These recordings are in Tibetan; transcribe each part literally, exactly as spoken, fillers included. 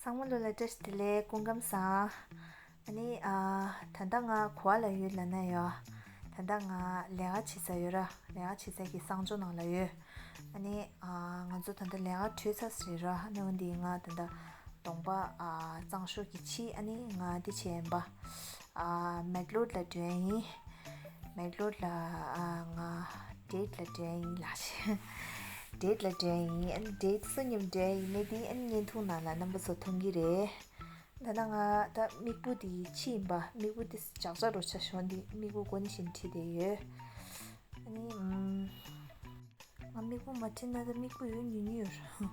ཚང་མ་ལོ་ལ་བཀྲ་ཤིས་བདེ་ལེགས། སྐུ་ཁམས་བཟང་། ཨ་ནི་ཨ། ད་ལྟ་ང་ག་པར་ལ་ཡོད་ལབ་ན་ཡོད། ད་ལྟ་ང་ལས་ཀ་བྱེད་ས་ཡོད་ར། ལས་ཀ་བྱེད་ས་གི་གསང་སྤྱོད་ནང་ལ་ཡོད། ཨ་ནི་ཨ། ང་ཚོ་ད་ལྟ་ལས་ཀ་གྲོལ་ཚར་ཟེར་ར། ཨ་ནི་འོན་ཏེ་ང་ད་ལྟ་གདོང་པ་ཨ། གཙང་ཤོས་ཀྱི་ཕྱི། ཨ་ནི་ང་འདི་བྱས་ཡིན་པ། ཨ། མེག་ལོར་ལ་འགྲོ་ཡ་ཡིན། མེག་ལོར་ལ་ཨ། ང་ཌེ་ཊི་ལ་འགྲོ་ཡ་ཡིན་ལབ་ཤག་ཌེ་ཊི་ལ་འགྲོ་ཡ་ཡིན། ཨ་ནི་ཌེ་ཊི་སུ་མཉམ་འགྲོ་ཡ་ཡིན་མེད་དེ། ཨ་ནི་བརྙན་ཐུང་ནང་ལ་རྣམ་པ་ཚོ་མཐོང་གི་རེད། ད་ལྟ་ང་ད་མིག་སྤུ་དེ་ཕྱིས་ཡིན་པ། མིག་སྤུ་དེ་ལྕག་ལྕག་འདྲ་ཆགས་ཤག་འདི་མིག་སྤུ་གོན་ནི་བཞིན་བྲིས་བསྡད་ཡོད། ཨ་ནི་ཨམ། ང་མིག་སྤུ་མ་བྲིས་ན་ད་མིག་སྤུ་ཡོད་ཉུང་ཉུང་ཡོད་ར།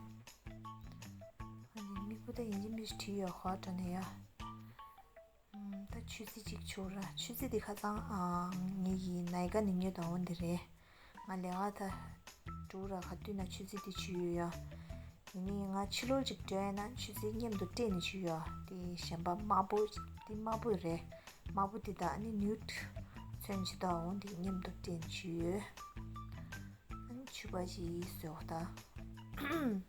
ཨ་ནི་མིག་སྤུ་ད་ཡིན་གཅིག་མིན་གཅིག་བྲིས་ཡོད་ཧ་དྲན་ནས་ཡ། ཨམ། ད་ཆུ་ཚོད་གཅིག་བྱུང་ར། ཆུ་ཚོད་འདི་ཁ་སང་ཨ། ངེད་ཀྱི་ནའི་ཀ་ནས་ཉོས་དང་འོ་འདི་རེད། ང་ལས་ཀ་ད་འགྲོ་ར། ག་དུས་ན་ཆུ་ཚོད་འདི་བྱུང་ཡོད་ཡ། ཡིན་ནའི་ང་ཕྱི་ལོགས་ཅིག་འགྲོ་ཡ་ན་ཆུ་ཚོད་མཉམ་དུ་སྤྲད་ནས་བྱུང་ཡོད། དེ་གཞན་པ་དམར་པོ། དེ་དམར་པོ་རེད། དམར་པོ་དེ་དང་ཨ་ནི་ནིའུ་ཌི་ཚོན་ཅིག་དང་འོ་འདི་མཉམ་དུ་སྤྲད་ནས་བྱུང་ཡོད། ཨ་ནི་ཕྱུ་པ་ཞིག་བཟོས་པ་ད།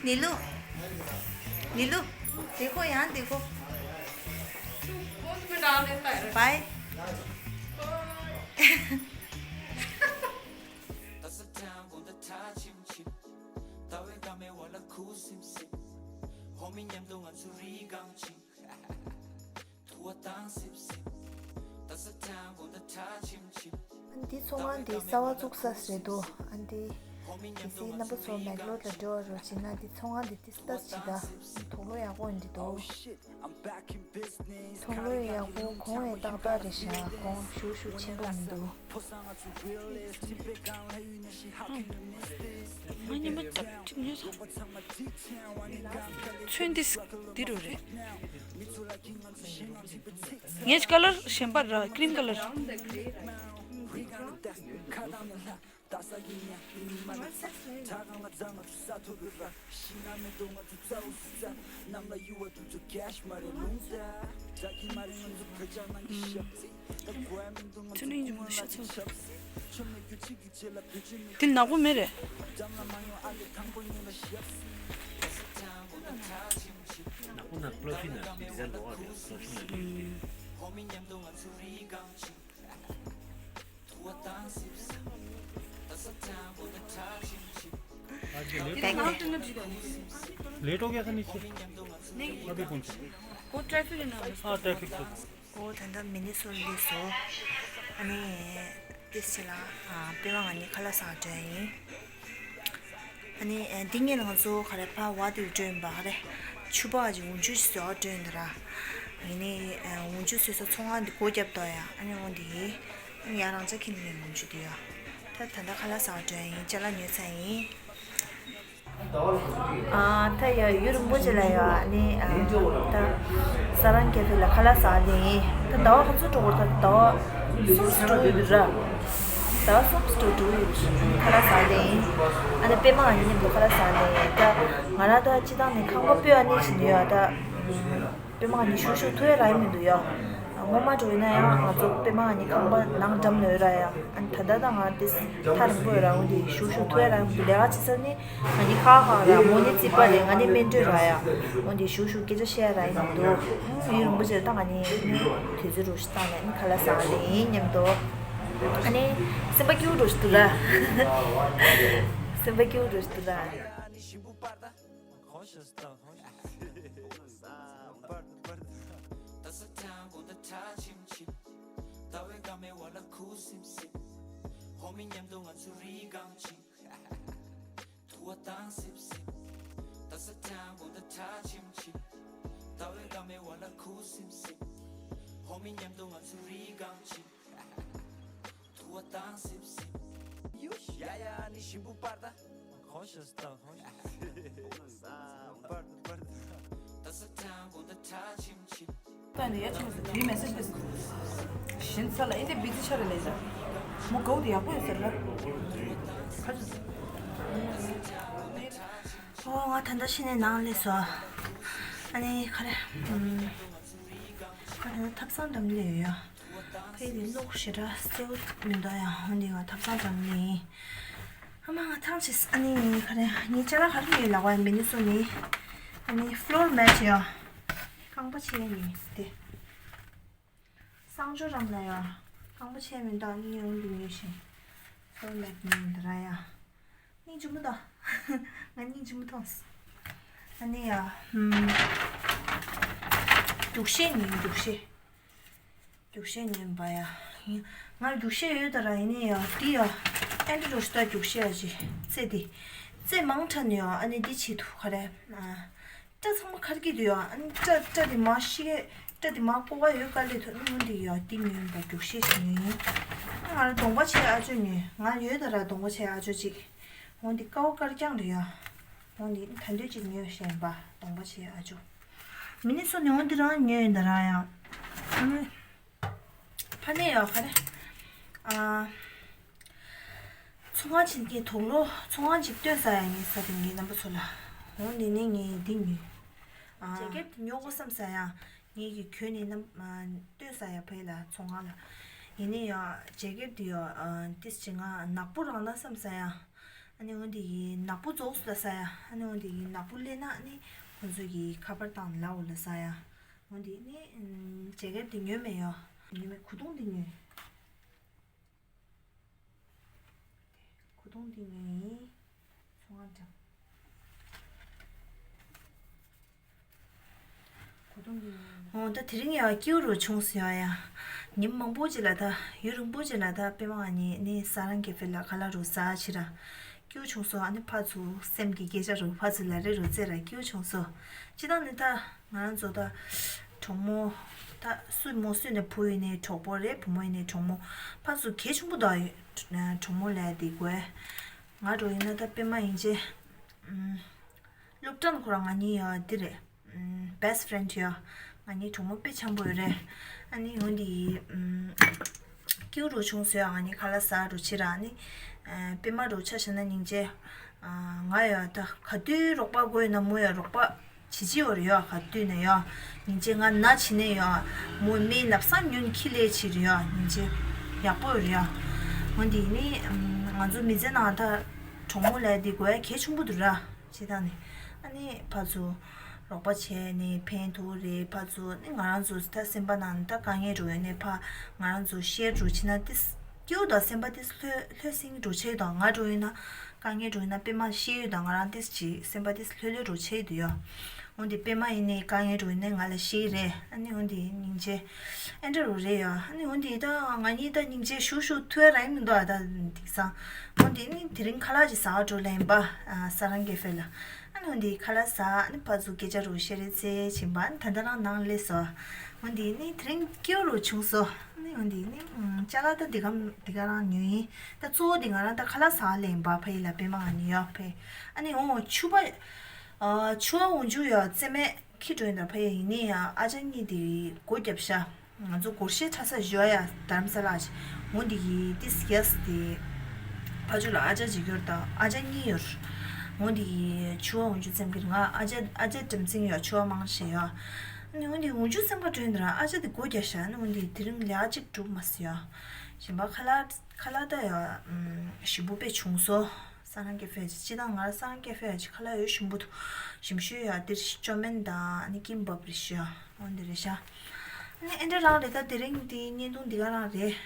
ལི་ལུ། ལི་ལུ། འདི་ཁོ་ཡང་འདི་ཁོ། བའི། འདི་ཚོང་ཁང་འདི་གསར་པ་བཙུགས་ས་རེད་འདུག་ཨ་འདི། གལ་སྲིད་རྣམ་པ་ཚོ་མེག་ལོར་ལ་འགྲོ་བ་རོགས་བྱེད་ན་འདི་ཚོང་ཁང་འདི་ཏིས་ཏས་བྱེད་ད། དུག་ལོག་ཡག་པོ་འདི་འདུག་དུག་ལོག་ཡག་པོ་གོང་བའི་ཏག་ཏག་རེད་ཤག་གོང་ཞུ་ཞུ་ཆེན་པོ་མི་འདུག་ང་ཉི་མ་ཙམ་གཅིག་ཉོས་སོང་། ཚོན་འདི་འདི་རུ་རེད། ངས་ཀ་ལར་གཞན་པ་ར་ཀྲིམ་ཀ་ལར། ཚོན་རིང་ཡོང་ཤ་ཚ། དེ་ནག་པོ་མེད་རེད། ནག་པོ་ན་ཀློ་ཕི་ན་ཌི་ཟའིན་འགྲོ་བ་རེད། ཀློ་ཕི་ན་ཀློ་ཕི་ན། ལེ་ཊོ་ག་ས་ནི་ཆེ། ཨ་བི་ཀུན་ཆ། ཨོ་ཊ་ཕིག་ན། ཨ་ཊ་ཕིག་ཆེ། ཨོ་ད་ལྟ་མི་ནི་སོ་ལི་སོ། ཨ་ནི་ཏིས་ཆེ་ལ་པེ་མ་ང་གཉིས་ཁ་ལག་ཟ་འགྲོ་ཡིན། ཨ་ནི་འདི་ངས་ང་ཚོ་ག་རེ་ཕ་བ་དེ་འགྲོ་ཡིན་པ་ག་རེ། ཕྱུ་པ་ཅིག་འོ་ཆུ་ཞིག་ཟོ་འགྲོ་ཡིན་ད་ར། ཡིན་ནི་འོ་ཆུ་ཟོས་ས་ཚོང་ཁང་འདི་སྒོ་བརྒྱབ་ཏོ་ཡ། ཨ་ནི་འོ་འདི། ཡང་རང་ཅག་ཁྱིམ་ནས་ཡོང་རྒྱུ་དེ་ཡོད། ད་ད་ལྟ་ཁ་ལག་ཟ་བར་འགྲོ་ཡ་ཡིན། ཅ་ལག་ཉོས་ཚར་ཡིན། ཨ་ད་ཡ་ཡུན་རིང་པོ་ཅིག་ལ་ཡ་ནི་ཨ་ད་ས་རང་ཀེ་ཧྥེ་ལ་ཁ་ལག་ཟ་ལེ་ཡིན། ད་ཟླ་བ་ག་ཚོད་འགྲོ་གི་རེད། ད་ཟླ་བ་གསུམ་ཙམ་འགྲོ་གི་ཡོད་ར། ཟླ་བ་གསུམ་ཙམ་འགྲོ་གི་ཡོད། ཁ་ལག་ཟ་ལེ་ཡིན། ཨ་ནི་པད་མ་ང་གཉིས་མཉམ་དུ་ཁ་ལག་ཟ་ལེ་ཡིན། ད་ང་རང་ད་སྤྱི་བཏང་ནས་ཁང་པ་སྤོས་ཨ་ནི་བྱེད་ནི་ཡོད་ད། པད་མ་ང་གཉིས་ཞུ་ཞུ་ཐུབ་ཡ་རག་གི་མི་འདུག་ཡ། སྔོན་མ་འགྲོ་ཡིན་ན་ཡང་ང་ཚོ་པད་མ་ང་གཉིས་ཁང་པ་ནང་འགྲམ་ལ་ཡོད་ར་ཡ། ཨ་ནི་ད་ལྟ་ད་ང་དེ་ཐག་རིང་པོ་ཡོད་ར། འོན་ཏེ་ཞུ་ཞུ་ཐུབ་ཡ་རག་གི་མི་འདུག་ལས་ཀ་བྱེད་ས་ནི་ང་གཉིས་ཁ་ཁ་ར། མོ་ནི་རྩིག་པ་རེད། ང་ནི་སྨན་སྤྲོད་ར་ཡ། འོན་ཏེ་ཞུ་ཞུ་སྐད་ཆ་བཤད་ཡ་རག་གི་མི་འདུག་ཡུན་རིང་པོ་ཅིག་ད་ང་གཉིས་དུས་ཚོད་རུ་ཞིག་བཏང་ནས་ཨ་ནི་ཁ་ལག་ཟ་ག་ལེ་ཡིན་མཉམ་དུ། ཨ་ནི་སེམས་པ་སྐྱིད་པོ་རུ་ཞིག་འདུག་ར། སེམས་པ་སྐྱིད་པོ་རུ་ཞིག་འདུག་ར། ད་ནི་ཡ་ཆེན་ཟེར་དེའི་མེ་སེ་ཇི་དེ་ཞིན་ཚ་ལ་ཨེ་འདི་བི་ཛི་ཆ་རེ་ལས་ཟེར། མོ་གའུ་དེ་ཡག་པོ་ཡོད་ཟེར་ལ། ད་ལྟ་ཕྱི་ནས་ནང་སླེབས་སོང་། ཨ་ནི་ག་རེ། ཨམ། ཁ་ད་ལྟ་ཐབ་ཚང་འགྲམ་སླེབས་ཡོད་ཡ། ཕ་གི་གློག་ཞེ་དྲག་གསལ་པོ་མི་འདུག་ཡ། འོན་ཏེ་ང་ཐབ་ཚང་འགྲམ་ནས། ཨ་མ་ང་ཐང་ཆད། ཨ་ནི་ག་རེ། ངའི་ཅ་ལག་ག་རེ་ཡོད་ལབ་པ་ཡ། མི་ནི་སོ་ནི། ཨ་ནི་ཕློར་མེཊ་ཡ། རྐང་པ་ཕྱེ་ནི་དེ། གསང་སྤྱོད་རམ་ལ་ཡ། རྐང་པ་ཕྱེ་མི་འདུག་ཨ་ནི་ཡོང་དུ་ཉོས་ཤིང་། ཕློར་མེཊ་ཉོས་འདི་ར་ཡ། སྙིང་རྗེ་མོ་དང་། ང་སྙིང་རྗེ་མོ་མཐོང་སོང་། ཨ་ནི་ཡ། ཧུམ། རྒྱུག་ཤེལ་ཉོས། རྒྱུག་ཤེལ། རྒྱུག་ཤེལ་ཉོས་པ་ཡ། ང་རྒྱུག་ཤེལ་ཡོད་ད་ར། ཡིན་ནའི་ཡ་འདི་ཡ། ཨེ་འདྲ་རུ་ཤི་ད་རྒྱུག་ཤེལ་ཡ་ཅི། རྩེ་འདི། རྩེ་མང་དྲགས་ནས་ཡ། ཨ་ནི་འདི་བྱེད་ཐུབ་ག་རེ། ཨ། སྐྲ་ཚང་མ་ཁར་གྱི་འདུག་ཡ། ཨ་ནི་སྐྲ་སྐྲ་འདི་མ་ཤི་གི། སྐྲ་འདི་མ་ཀོ་བ་ཡོད་དཀའ་ལས་ཐོག་ནི་འོ་འདི་ཡ། འདི་ཉོས་པ་རྒྱུག་ཤེལ་ཞིག་ཉོས་ཡིན། ང་ལ་གདོང་པ་ཕྱེ་ཨ་ཅོ་ཉོས། ང་ཡོད་ད་ར་གདོང་པ་ཕྱེ་ཨ་ཅོ་ཅིག་འོ་འདི་ཀའོ་དཀར་རྐྱང་རེད་ཡ། འོ་འདི་ད་འདོད་ཅིག་ཉོས་ཤེས་པ་གདོང་པ་ཕྱེ་ཨ་ཅོ། མི་ནི་སོ་ནི་འོ་འདི་རང་ཉོས་ཡིན་ད་ར་ཡ། ཨ་ནི། ཕ་ནས་ཡོད་ག་རེ། ཨ། ཚོང་ཁང་ཕྱིན་གྱི་དུག་ལོག་ཚོང་ཁང་ཅིག་སྟོན་ས་ཡ། ངའི་ས་དེ་ངའི་རྣམ་པ་ཚོ་ལ། འོ་འདི་ནས་ངས་འདི་ཉོས། ཨ། ཇེ་ཀེཊ་ཉོ་དགོས་བསམ་ས་ཡ། ངས་ཀྱི་གྱོན་ནས་རྣམ། ཨ། སྟོན་ས་ཡ་ཕ་གི་ལ་ཚོང་ཁང་ལ། ཡིན་ནའི་ཡ་ཇེ་ཀེཊ་འདི་ཡ། ཨ། ཏིས་ཅི་ང་ནག་པོ་རང་ན་བསམ་ས་ཡ། ཨ་ནི་འོ་འདི་ཡི་ནག་པོ་རྫོགས་སུ་ལ་ས་ཡ། ཨ་ནི་འོ་འདི་ཡི་ནག་པོ་ལེན་ན་ཨ་ནི་ཁོང་ཚོ་གི་ཁ་པར་དང་ལའོ་ལ་ས་ཡ། འོ་འདི་ནི་ཇེ་ཀེཊ་འདི་ཉོས་མེད་ཡོ། ཉོས་མེད། གོས་ཐུང་འདི་ཉོས། གོས་ཐུང་འདི་ཉོས་ཡིན། ཚོང་ཁང་འགྲམ། གོས་ཐུང་འདི་ཉོས་ཡིན། འོ་ད་དེ་རིང་ཡ་སྐྱིད་པོ་རུ་བྱུང་སོང་ཡ། ཡ། ཉིན་མང་པོ་ཅིག་ལ་ད་ཡུན་རིང་པོ་ཅིག་ལ་ད་པད་མ་ང་གཉིས་ནི་ས་རང་ཀེ་ཧྥེ་ལ་ཁ་ལག་རུ་ཟ་ཕྱིན་ར། སྐྱིད་པོ་བྱུང་སོང་། ཨ་ནི་ཕར་ཚུར་སེམས་ཀྱི་སྐད་ཆ་རུ་ཕར་ཚུར་ལ་རེ་རུ་རྩེ་ར་སྐྱིད་པོ་བྱུང་སོང་། སྤྱིར་བཏང་ནི་ད། ང་རང་ཚོ་ད་གྲོགས་མོ། ད་སུ་མོ་སུ་ནས་བུ་ཡིན་ནའི་གྲོགས་པོ་རེད། བུ་མོ་ཡིན་ནའི་གྲོགས་མོ། ཕར་ཚུར་གལ་ཆེན་པོ་ད་གྲོགས་མོ་ལས་དེ་དགོས། ང་འགྲོ་ཡིན་ན་ད་པད་མ་ཡིན་ཅེ། སློབ་གྲྭ་ནས་ཁོ་རང་ང་གཉིས་ཡ་འདི་རེད། best friend ཡ། ང་གཉིས་གྲོགས་མོ་དཔེ་འཆམ་པོ་ཡོད་རེད། ཨ་ནི་འོ་འདི། སྐྱིད་པོ་རུ་བྱུང་སོང་ཡ། ང་གཉིས་ཁ་ལག་ཟ་རུ་ཕྱིན་ར་ནི། པད་མ་རུ་ཆ་བཞག་ན་སྙིང་རྗེ། ང་ཡ་ད་ག་དུས་རོགས་པ་དགོས་ན་མོ་ཡ་རོགས་པ་བྱེད་ཀྱི་ཡོད་རེད་ཡ། ག་དུས་ན་ཡ། སྙིང་རྗེ། ང་ན་བྱེད་ནས་ཡ། མོ་མི་ལབ་སང་ཉོན་ཁྱི་ལས་བྱེད་རེད་ཡ། སྙིང་རྗེ། ཡག་པོ་ཡོད་རེད་ཡ། འོ་འདི་ནི། ང་ཚོ་མི་ཚེ་ནང་ད་གྲོགས་མོ་ལས་འདི་དགོས་ཡ་གལ་ཆེན་པོ་འདུག་ར། བྱེད་སྟངས་ནི། ཨ་ནི་ཕར་ཚུར་རོགས་པ་བྱས་ནས་ཕན་ཐོགས་རེད། ཕར་ཚུར་ནི་ང་རང་ཚོ་ད་སེམས་པ་ནང་ད་དཀའ་ངལ་འགྲོ་ཡོད་ནས་ཕར་ང་རང་ཚོ་ཤེར་འགྲོ་ཕྱིན་ན་ཏིས་སྐྱིད་པོ་དང་སེམས་པ་ཏིས་ལྷོད་ལྷོད་སིང་འགྲོ་ཆེ་དང་། ང་འགྲོ་ཡོད་ན་དཀའ་ངལ་འགྲོ་ཡོད་ན་པད་མ་ཤེར་ཡོད་དང་ང་རང་ཏིས་ཅིག་སེམས་པ་ཏིས་ལྷོད་ལྷོད་འགྲོ་ཆེ་འདུག་ཡ། འོ་འདི་པད་མ་ཡིན་ནའི་དཀའ་ངལ་འགྲོ་ཡོད་ནས་ང་ལ་ཤེར་རེད། ཨ་ནི་འོ་འདི་སྙིང་རྗེ། ཨེ་འདྲ་རུ་རེད་ཡ། ཨ་ནི་འོ་འདི་ད་ང་གཉིས་ད་སྙིང་རྗེ་ཞུ་ཞུ་ཐུ་ཡ་ར་ཡིན་མི་འདུག་ཨ། ད་འདི་སང་འོ་འདི་ནི་དེ་རིང་ཁ་ལག་ཅིག་ཟ་བ་འགྲོ་ལེན་པ། ས་རང་ཀེ་ཧྥེ་ལ། ཨ་ནི་འོ་འདི་ཁ་ལག་ཟ། ཨ་ནི་ཕར་ཚུར་སྐད་ཆ་རུ་བཤད་རེས་ཚེ་ཕྱིན་པ། ཨ་ནི་ད་ལྟ་རང་ནང་སླེབས་སོ། འོ་འདི་ནི་དེ་རིང་སྐྱིད་པོ་རུ་བྱུང་སོ། ཨ་ནི་འོ་འདི་ནི་ཅ་ལག་ད་འདི་ག་འདི་ག་རང་ཉོས་ཡིན། ད་གཙོ་བོ་འདི་ང་རང་ད་ཁ་ལག་ཟ་ལེན་པ་ཕ་ཡི་ལ་པད་མ་ང་གཉིས་ཡོད་ཕེ། ཨ་ནི་འོ་ཕྱུ་པ། ཕྱུ་པ་འོ་འཇུ་ཡོད་རྩེ་མེད་ཁྱི་འགྲོ་ཡིན་ད་ཕ་ཡི་ཡིན་ནི་ཡ། ཨ་ཅག་གཉིས་དེ་སྒོ་བརྒྱབ་ཤག་ང་ཚོ་སྒོར་གཞས་འཁྲབ་ས་བཞོ་ཡ་དྷ་རམ་ས་ལ་ཅིག་འོ་འདི་གི་ཏིས་གེས་དེ་ཕ་ཆུ་ལ་ཨ་ཅག་ཅིག་ཡོད་ད། ཨ་ཅག་གཉིས་ཡོད། འོ་འདི་གི་ཕྱུ་པ་འོ་འཇུ་བཙེམ་གི་ང་ཨ་ཅག་ཨ་ཅག་དྲམ་ཚིང་ཡོད། ཕྱུ་པ་མང་ཆེ་ཡོད། ཨ་ནི་འོ་འདི་འོ་འཇུ་བཙེམ་ག་འགྲོ་ཡིན་ད་ར། ཨ་ཅག་དེ་སྒོ་བརྒྱབ་ཤག་ཨ་ནི་འོ་འདི་དེ་རིང་ལས་ཀ་ཅིག་གྲུབ་མ་སོང་ཡ། ཞིམ་པ་ཁ་ལག་ཁ་ལག་ད་ཡ་ཞིམ་པོ་དཔེ་བྱུང་སོ། ས་རང་ཀེ་ཧྥེ་ཅིག་སྤྱིར་བཏང་ང་རང་ས་རང་ཀེ་ཧྥེ་ཅིག་ཁ་ལག་ཡོད་ཞིམ་པོ་འདུག་ཞིམ་ཤོས་ཡ་འདིར་ཅོ་མེན་དང་ཨ་ནི་ཀིམ་བབ་རེད་ཤག་འོ་འདི་རེད་ཤག་ཨ་ནི་ཨེ་འདྲ་རང་རེད། ད་དེ་རིང་འདི་བརྙན་ཐུང་འདི་ག་རང་རེད།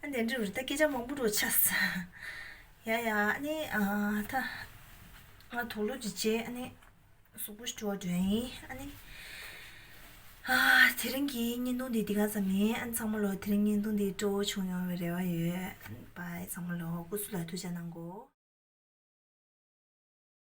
ཨ་འདི་འདྲ་རེད། ད་སྐད་ཆ་མང་པོ་རུ་ཆགས་སོང་། ཡ་ཡ། ཨ་ནི་ཨ་ད་ང་དུག་ལོག་ཅིག་བྱས། ཨ་ནི་གཟུགས་པོ་ཞིག་བྲོ་བ་འདྲ་ཡིན། ཨ་ནི་ཨ་དེ་རིང་གི་བརྙན་ཐུང་འདི་འདི་ག་ཙམ་ཡིན། ཨ་ནི་ཚང་མ་ལོ་དེ་རིང་བརྙན་ཐུང་འདི་སྤྲོ་བོ་བྱུང་ཡོང་བའི་རེ་བ་ཡོད། ཨ་ནི་བྷའི། ཚང་མ་ལོ་སྐུ་གཟུགས་ལ་ཐུགས་ཅག་གནང་གོ།